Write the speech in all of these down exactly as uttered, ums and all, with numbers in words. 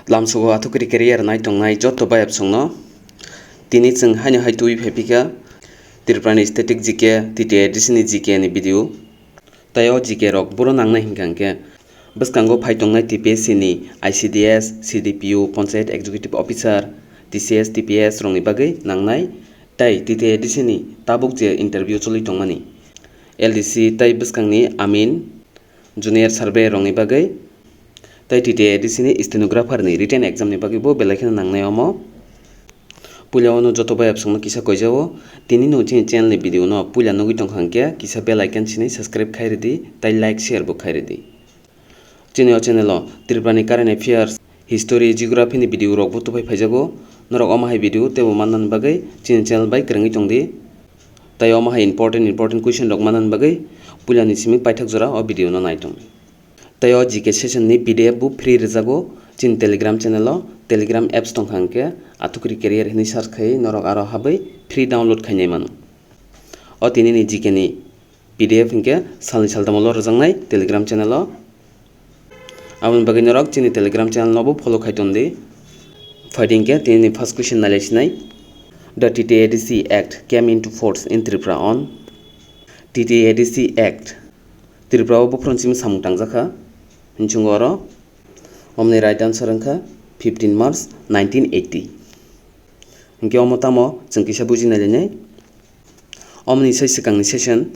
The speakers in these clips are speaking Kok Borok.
Lamsogo athukri career nai tongnai joto bayapsongno tini chwng haino hai twi phai phika Tripura ni static G K, T T A D C ni G K ni video. Tai o G K rok buro nangnai hinkha hinkhe bwskango phai tongnai T P S C ni I C D S, C D P O, Panchayat Executive Officer, T C S, T P S rokni bagwi nangnai. Tai T T A D C ni tabuk je interview choli tongmani L D C tai bwskangni Amin, Junior Survey rokni bagwi, tai T T A D C ni stenographer ni written exam ni bagwi bo belai kheno nangnai omo. Puila ono joto bayapsongno kisa koijao, tini no chini channel ni video no puila nugwi tongkha hinkhe kisa bell icon sini subscribe khai ridi, tai like share bo khai ridi. Chini o channel o Tripura ni current affairs, history, geography ni video rok bo tuphai phaijago. Norok omo hai video teibo manna bagwi chini channel bai kwrwngwi tongdi. Tai omo hai important important question rok manna bagwi puila ni simi paithak jora o video no nai tong. Tai o G K session ni P D F bo free rwjago chini Telegram channel o, Telegram apps tongkha hinkhe Athukri Career hinwi search khai norok aro habwi free download khainai mano. O tini ni G K ni P D F hinkhe salni saltamo lo rwjaknai Telegram channel o. Aboni bagwi norok chini Telegram channel no bo follow khai tondi. Phaidi hinkhe tini ni first question nai lai sinai. The T T A D C Act came into force in Tripura on T T A D C Act Tripura o buphuruni simi samung tangjakha. Hinsongo oro omoni right answer wngkha fifteen March nineteen eighty. Hinkhe omo tamo chwng kisa buji nailainai. Omoni sai swkangni session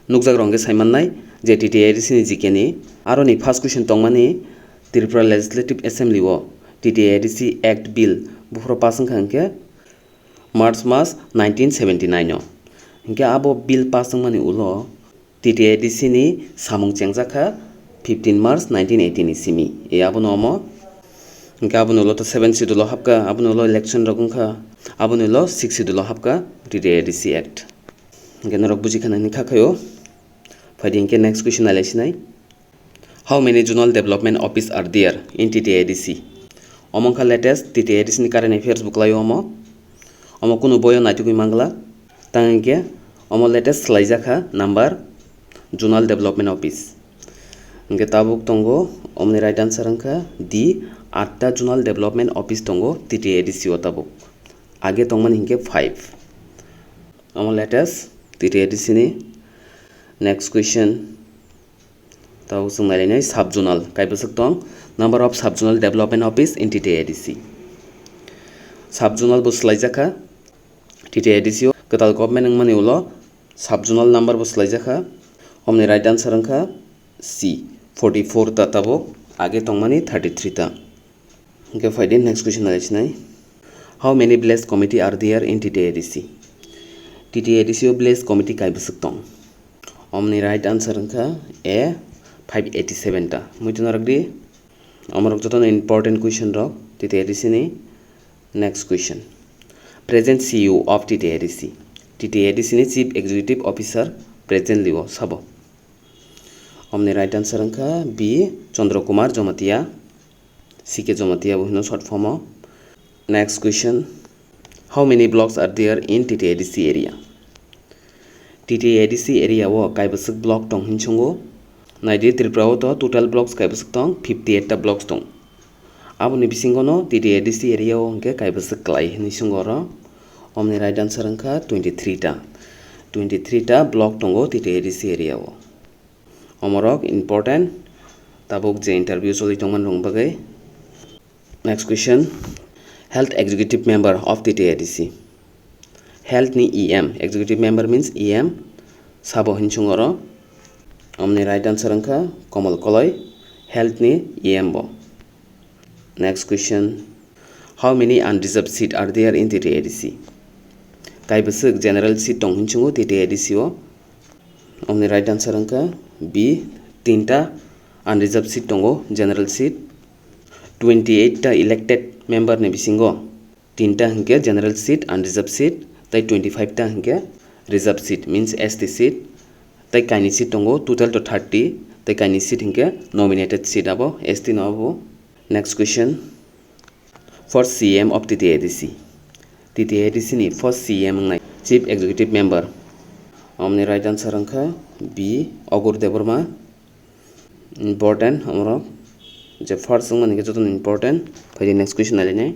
nukjakrok hinkhe saimannai je T T A D C ni G K ni aroni first question tongmani Tripura Legislative Assembly o T T A D C Act Bill buphuro pass wngkha hinkhe March mas nineteen seventy nine o. Hinkhe abo bill pass wngmani ulo T T A D C ni samung chengjakha fifteen March nineteen eighty ni simi. E abono omo. Hinkhe aboni ulo to seven schedule o hapkha, aboni ulo election rok wngkha, aboni ulo six schedule o hapkha T T A D C Act. Hinkhe norok bujikha nini kha khaio. Phaidi hinkhe next question nai lai sinai. How many zonal development office are there in T T A D C? Omo wngkha latest T T A D C ni current affairs bo kwlaio omo. Omo kunu boyo naitugwi mangla. Tang hinkhe omo latest swlaijakha number zonal development office. Hinkhe tabuk tongo omoni right answer wngkha D, atta zonal development office tongo T T A D C o tabuk. Age tongmani hinkhe five. Omo latest T T A D C ni. Next question. Tabuk chwng nailainai sub zonal kaibwswk tong. Number of sub zonal development office in T T A D C. Sub zonal bo swlaijakha T T A D C o. Kwtal government wngmani ulo sub zonal number bo swlaijakha. Omoni right answer wngkha C, forty four ta tabuk, age tongmani thirty three ta. Hinkhe phaidi next question nai sinai. How many village committee are there in T T A D C? T T A D C o village committee kaibwswk tong. Omoni right answer wngkha A, five eighty seven ta. Muitu narwkdi. Omorok jotono important question rok T T A D C ni. Next question. Present C E O of T T A D C. T T A D C ni Chief Executive Officer presently o sabo. Omoni right answer wngkha B, Chandra Kumar Jamatia, C K Jamatia bo hino short form o. Next question. How many blocks are there in T T A D C area? T T A D C area o kaibwswk block tong hinsongo. Naidi Tripura o to total blocks kaibwswk tong, fifty eight ta blocks tong. Aboni bisingo no T T A D C area o hinkhe kaibwswk kwlai hinwi swngo oro. Omoni right answer wngkha twenty three ta. Twenty three ta block tongo T T A D C area o. Omorok important tabuk je interview choli tongmani rok bagwi. Next question. Health executive member of T T A D C. Health ni E M, executive member means E M, sabo hinsongo oro. Omoni right answer wngkha Komal Koloi, health ni E M bo. Next question. How many unreserved seat are there in T T A D C? Kaibwswk general seat tong hinsongo T T A D C o. Omoni right answer wngkha B, tinta unreserved seat tongo, general seat. Twenty eight ta elected member ni bisingo tinta hinkhe general seat, unreserved seat, tai twenty five ta hinkhe reserved seat, means S T seat, tai kainwi seat tongo, total to thirty, tai kainwi seat hinkhe nominated seat abo S T no abo. Next question. First C M of T T A D C. T T A D C ni first C M wngnai Chief Executive Member. Omoni right answer wngkha B, Agur Debbarma. Important omorok. Je first wngmani khe jotono important. Phaidi next question nailainai.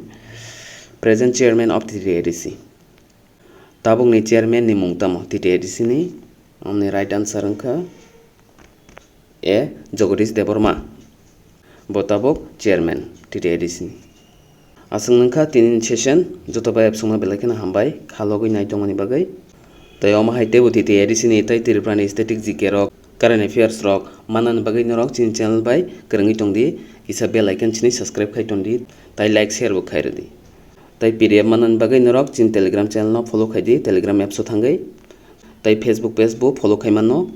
Present chairman of T T A D C. Tabukni chairman ni mung tamo T T A D C ni? Amni right answer wngkha A, Jagadish Debbarma. Bo tabuk chairman T T A D C ni. Aswk nungkha tini session, joto bai absungno belai kheno hambai kha logwi nai tongmani bagwi. Tei omo hai teibo T T A D C ni tei Tripura ni static G K rok, current affairs rok mannani bagwi norok chini channel bai kwrwngwi tongdi, kisa bell icon chini subscribe khai tongdi, tei like share bo khai rwdi. Tei P D F mannani bagwi norok chini Telegram channel no follow khai di, Telegram apps o thangwi. Tei Facebook page bo follow khai manno.